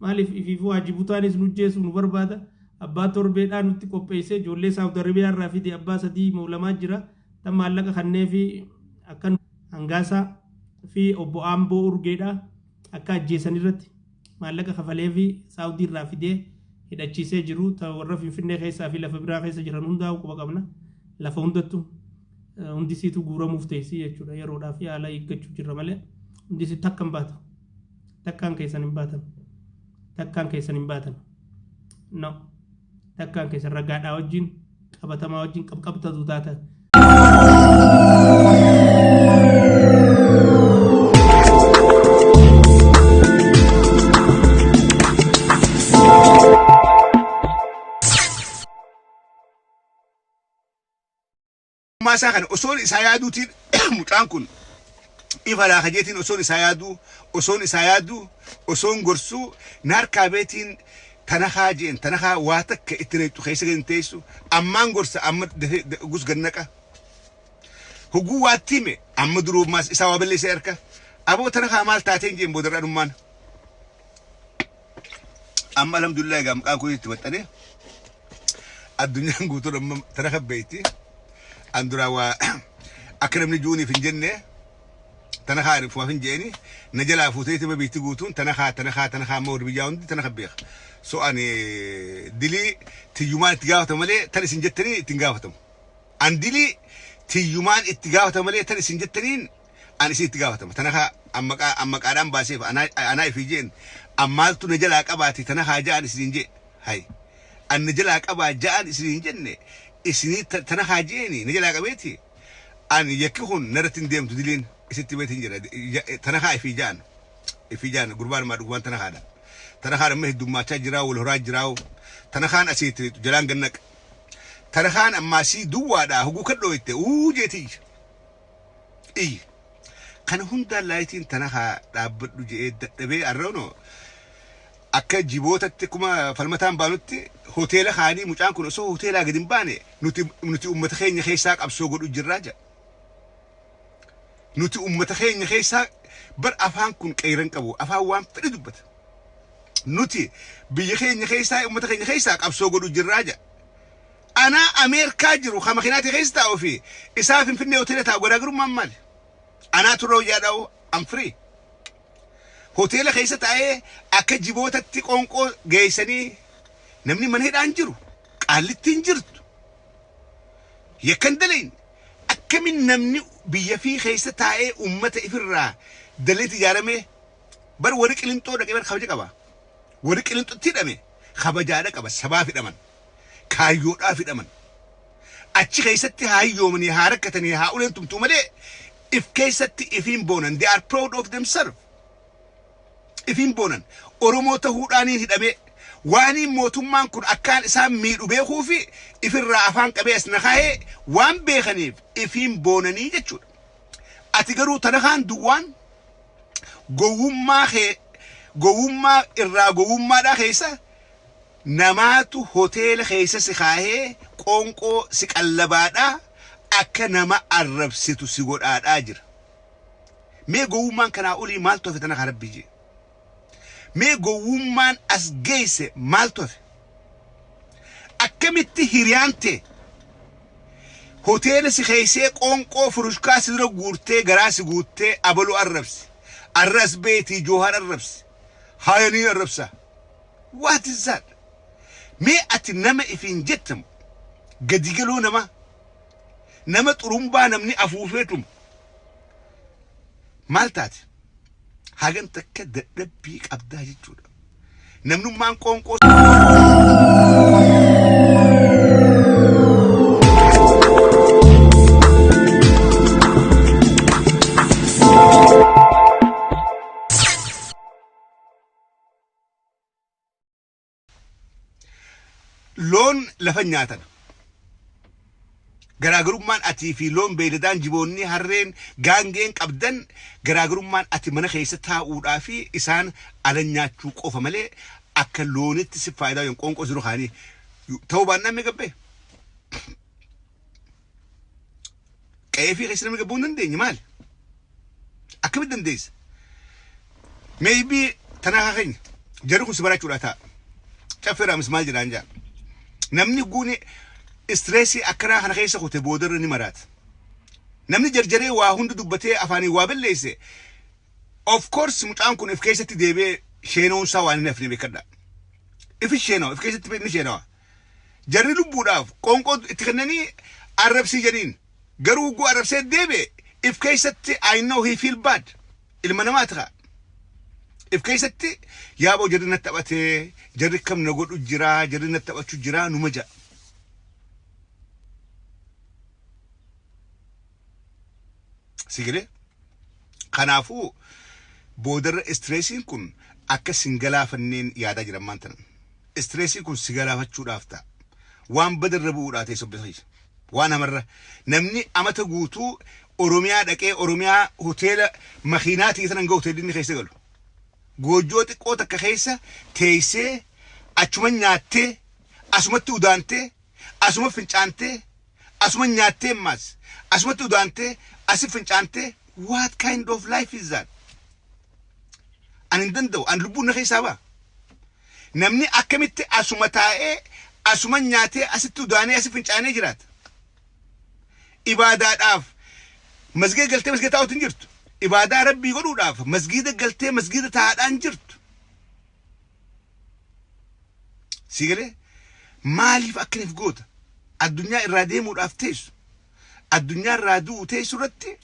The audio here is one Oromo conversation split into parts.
Maaliif ifiifuu Hajji Butaanis nu jeesuuf nu barbaada. Abbaa torbeedhaa nutti qopheessee ijoollee Saawud Arabiyaa irraa fide abbaa 3 moo 2 jira. Tan maallaqa kannee fi akka Hangaasaa fi obbo Aamboo Urgeedhaa akka ajjeesan irratti maallaqa kafalee fi Saawudii irraa fidee hidhachiisee jiru. Ta warra Finfinnee keessaa fi lafa biraa keessa jiran hundaa quba qabna. Lafa hundattu hundisiitu guuramuuf teessii jechuudha. Yeroodhaa fi haala eeggachuu jirra malee hundisi takka hin baatu. Takkaan keessan hin baatan. Takkaan keessan hin baatan. No. Takkaan keessan ragaadhaa wajjin qabatamaa wajjin qabqabtatu taata. Ogummaa isaa kana osoon isaa yaaduutiin mucaan kun ifa laaka jeetiin osoon isaa yaaduu osoon isaa yaaduu osoon gorsuu na harkaa beetiin tanakaa jeen tanakaa waa takka itti naqxu keessa gadi hin teessu ammaan gorsa amma dafee gus gad naqa huguu waatti hime amma duruummaas isaa waa balleessee harka aboo tanakaa maal taateen jeen boodarra dhummaan amma alhamdulillah egaa maqaan koo itti maxxanee addunyaan guutuun amma tana kabbeetti an duraa waa akka namni juuniif hin jenne tana kaa fuuf hin jeeni na jalaa fuutee tima biitti guutuun tana kaa tana kaa tana kaa amma warri biyyaa hundi tana kabbeeka so ani dilii tiyyumaan itti gaafatama malee tan isin jettanii itti hin gaafatamu an dilii tiyyumaan itti gaafatama malee tan isin jettaniin An isin itti gaafatama. Tana kaa an maqaa an maqaadhaan baaseef anaa anaa ifii jeen an maaltu na jalaa qabaati tana kaa ja'an isiniin jee hay an na jalaa qabaa ja'an isiniin jenne isinii tana kaa jeeni na jalaa qabeeti an yakki kun narratti hin deemtu diliin isitti beetiin jira tana kaa ifii ja'an ifii ja'an gurbaan maa dhugumaan tana kaadha tana kaan amma heddummaachaa jiraa wal horaa jiraa tana kaan asiitti jalaan gannaqa tana kaan ammaasii duwwaadhaa huguu kadhooyte uu jeetii iyyi. Kana hundaan laayitiin tana haa dhaabbadhu je'ee dadhabee arroono akka jibootatti akkuma falmataan baanutti hoteela kaanii mucaan kun osoo hoteelaa gadi hin baane nuti nuti ummata keenya keessaa qabsoo godhu jirraa jedha. Nuti ummata keenya keessaa bar afaan kun qeeran qabu afaan waan fedhe dubbata. Nuti biyya keenya keessaa ummata keenya keessaa qabsoo godhu jirraa jedha. Anaa Ameerikaa jiru ka makinaatii keessa taa'u fi isaa Finfinnee hoteela taa'u garaagarummaan maali? Anaa turra wayyaa dha'u I'm free. Hoteela keessa taa'ee akka jibootatti qoonqoo geessanii namni mana hidhaan jiru qaallittiin jirtu yakkan dalayin akkamin namni biyya fi keessa taa'ee ummata ifirraa daleetti ijaaramee bar warri qilinxoo dhaqee bar kabaja qaba. Warri qilinxootti hidhame kabajaadha qaba sabaaf hidhaman. Kaayyoodhaaf hidhaman. Achi keessatti haa hiyyoomanii, haa rakkatanii, haa uleen tumtuu malee if keessatti ifiin boonan. They are proud of themselves. Ifiin boonan. Oromoo tahuudhaaniin hidhamee waaniin mootummaan kun akkaan isaan miidhu beekuu fi ifirraa afaan qabee as na kaahee waan beekaniif ifiin boonanii jechuudha. Ati garuu tanakaan duwwaan gowwummaa kee gowwummaa irraa gowwummaadhaa keessa Namaatu hoteela keessa si kaahee qoonqoo si qallabaadhaa akka nama arrabsitu si godhaadhaa jira. Mee gowwummaan kanaa olii maaltu hafe tana kaa rabbii jee. Mee gowwummaan as geesse maaltu hafe? Akkamitti hiriyaan tee hoteela si keessee qoonqoo furushkaa si dura guurtee garaa si guuttee abalu arrabsi. Arra as beetii joohaar arrabsi. Haayanii arrabsa. What is that? Mee ati nama ifiin jettamu gadi galoo nama nama xurumbaa namni afuufee tumu maal taate? Hagan takka dadhabbii qabdaa jechuudha. Namnummaan qoonqoo Loon lafa nyaatan. Garaagarummaan atii fi loon beeyladaan jiboonni harreen gaangeen qabdan garaagarummaan ati mana keessa taa'uudhaa fi isaan ala nyaachuu qofa malee akka loonitti si faayidaa yoon qoonqoo jiru kaanii ta'uu baannaan mee gabbee. Qe'ee fi keessa namni gabbuu hin dandeenye maali? Akkamitti dandeessa? Maybe tanaa keenya Jarri kun si barachuudha ta'a. Caffeeraamis maal jedhaan jaa. Namni guuni stress akkanaa kana keessa kute boodarra ni maraata. Namni jarjaree waa hundi dubbatee afaanii waa balleesse. Of course mucaan kun if keessatti deebi'ee sheenuunsaa waan hin hafne beekadha. Ifi sheenawa, if keessatti ni sheenawa. Jarri lubbuudhaaf qoonqoo itti kennanii arrabsii jedhiin. Garuu hogguu arrabsee deebi'e if keessatti, I know he feel bad. Ilma namaa ta'a. If keessatti yaaboo jarri na taphatee, jarri kam na godhu jira, jarri na taphachuu jira numa ja'a. Si galee? Kanaafuu boodarra stressiin kun akka sin galaafanneen yaadaa jiran maanta. Stressiin kun si galaafachuudhaaf ta'a. Waan badarra bu'uudhaa ta'e sobbisa. Waan hamarra namni amata guutuu Oromiyaa dhaqee Oromiyaa hoteela makiinaa ta'e hanga hoteelli inni keessa galu. Goojjoo xiqqoo takka keessa teessee, achuma nyaattee, asumatti udaantee, asuma fincaantee, asuma nyaattee, ammaas asumatti udaantee, asi fincaantee. What kind of life is that? Ani hin danda'u, ani lubbuun na keessaa ba'a. Namni akkamitti asuma taa'ee, asuma nyaatee, asitti udaanee, asi fincaanee jiraata? Ibaadaadhaaf masgiida galtee masgiida taa'uutu hin jirtu. Ibaadaa rabbii godhuudhaaf masgiida galtee masgiida taa'aadhaan jirtu. Si galee? Maaliif akkaniif goota? Addunyaa irraa deemuudhaaf teessu. Addunyaa irraa du'u teessu irratti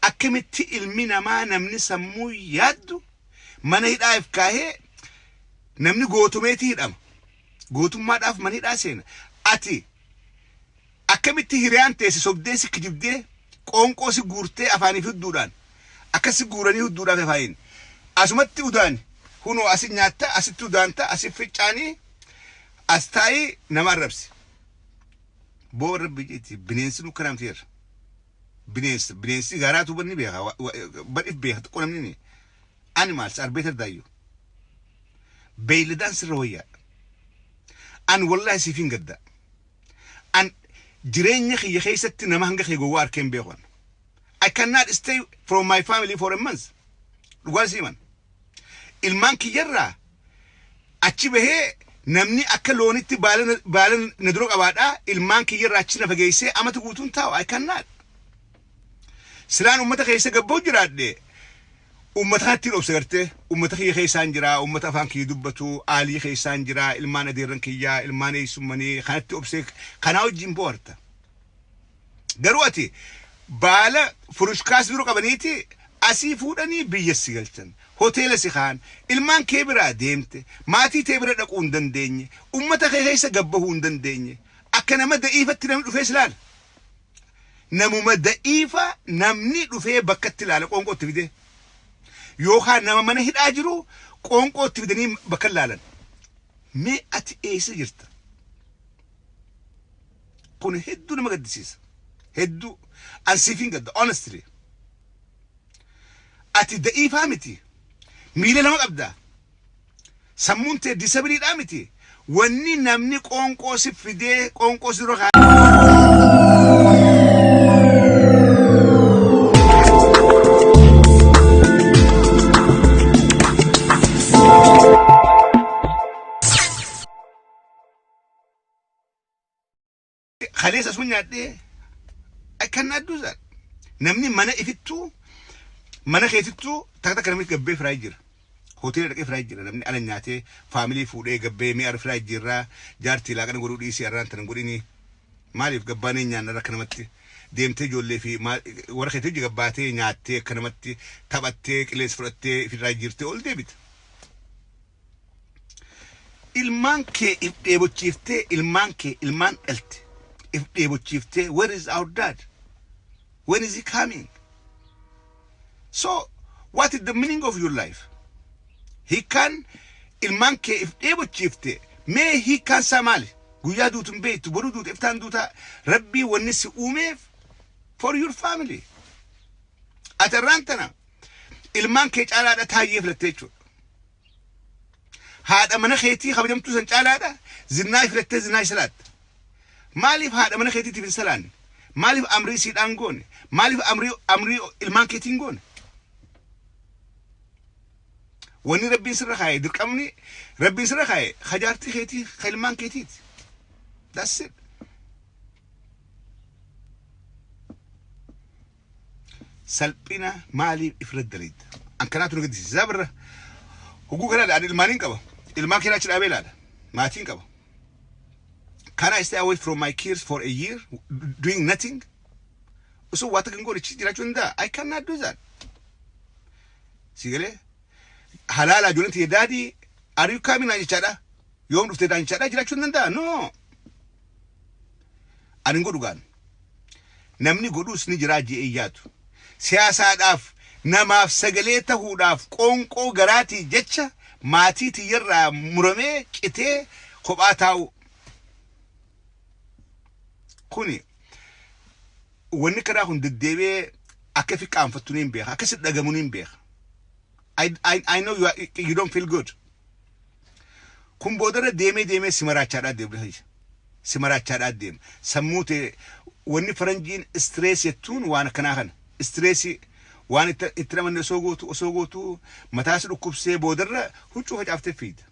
akkamitti ilmi namaa, namni sammuu yaaddu, mana hidhaa if kaahee namni gootomeetii hidhama. Gootummaadhaaf mana hidhaa seena. Ati akkamitti hiriyaan teesse sobdee si kijibdee, qoonqoo si guurtee afaaniif hudduudhaan akkasi guuranii hudduudhaaf afaaniin asumatti udaani, hunoo asi nyaatta, asitti udaanta, asi fincaanii, as taa'ii nama arrabsi. Boo rabbi jeeti, bineensi nu karaamteera. Bineensa, bineensi garaatu banni beeka, badhif beeka xiqqoo namni ni. Animals are better than you. Beeyladaan sirra wayyaadha. An wallahi siif hin gadda. An jireenya kiyya keessatti nama hanga kee gowwaa arkeen beeku. I cannot stay from my family for a month. Dhugaan siiman. Ilmaan kiyyarraa achi bahee namni akka loonitti baala na dura qabaadhaa, ilmaan kiyyarraa achi na fageessee amata guutuun taa'u, I cannot. Silaan ummata keessa gabboo jiraadhe ummata kanatti obsa gartee, ummata kiyya keessaan jira, ummata afaan kiyya dubbatu, aalii keessaan jira, ilmaan adeerran kiyyaa, ilmaan eessummanii kanatti obsee kanaa wajjin boharta. Garuu ati baala furushkaas dura qabaniiti asii fuudhanii biyya si galchan. Hoteela si kaan, ilmaan kee biraa deemte, maatii tee bira dhaquu hin dandeenye, ummata kee keessa gabbahuu hin dandeenye. Akka nama da'iifatti namni dhufee si ilaala. Namuma da'iifa namni dhufee bakkatti ilaala qoonqootti fidee. Yookaan nama mana hidhaa jiru qoonqootti fidanii bakka ilaalan. Mee ati eessa jirta? Kun hedduu nama gaddisiisa. Hedduu. An siif hin gadda, honestly. Ati da'iifaa miti. Miila lama qabda. Sammuun tee disabilityidhaa miti. Wanni namni qoonqoo si fidee qoonqoo si dura kaleessa sun nyaadhee, I cannot do that. Namni mana ifittuu, mana keetittuu takka takka namni gabbee firaa jira. Hoteela dhaqee firaa jira, namni ala nyaatee family fuudhee gabbee mi'a firaa jirraa, jaartii laaqana godhuu dhiisii arraan tana godhini. Maaliif gabbaanee nyaanna akka namatti deemtee ijoollee fi warra keetii hojii gabbaatee nyaattee, akka namatti taphattee, qilleensa fudhattee ifirraa jirtee ol deebita. Ilmaan kee if dheebochiiftee, ilmaan kee, ilmaan dhalte if dheebochiiftee, where is our dad? When is he coming? So what is the meaning of your life? Hiikkaan ilmaan kee if dheebochiifte mee hiikkaan isaa maali? Guyyaa duutu hin beektu, boruu duutu, iftaan duutaa. Rabbii wanni si uumeef for your family. Ati irraan tana ilmaan kee caalaadha taayyee filattee jechuudha. Haadha mana keetii kabajamtuu san caalaadha zinnaa filattee zinaa salaatta. Maaliif haadha mana keetiitiif hin salaanne? Maaliif amrii siidhaan goone? Maaliif amrii ilmaan keetiin goone? Wanni Rabbiin sirra kaaye, dirqamni Rabbiin sirra kaaye, ka jaartii keetii, ka ilmaan keetiiti. That's it. Salphina maaliif ifirra daleedda? An kanaatu na gaddisiisa. Birra. Hogguu kana ani ilmaaniin qaba. Ilmaan keenya achi dhaabee ilaala. Maatiin qaba. Can I stay away from my kids for a year doing nothing? Osoo waa takka hin goone jiraachuu danda'a? I cannot do that. Si galee? Halaala ijoolleen tiyya, "Daddy, are you coming?" naan jechaadha. "Yoom dhuftee?" naan jechaadha jiraachuu hin danda'a. No. Ani hin godhu gaan. Namni godhus ni jiraa je'ee yaadu. Siyaasaadhaaf, namaaf sagalee tahuudhaaf, qoonqoo garaatii jecha maatii tiyyarraa muramee citee kophaa taa'u. Kuni wanni karaa kun deddeebi'ee akka fi qaanfattu ni beeka. Akka si dhagamu ni beeka. I know you don't feel good. Kun boodarra deemee deemee si maraachaadhaa deema. Si maraachaadhaa deema. Sammuu ta'e wanni faranjiin stress jettuun waan akkanaa kana. Stressii waan itti namanne osoo gootu mataa si dhukkubsee boodarra huccuu facaaftee fiida.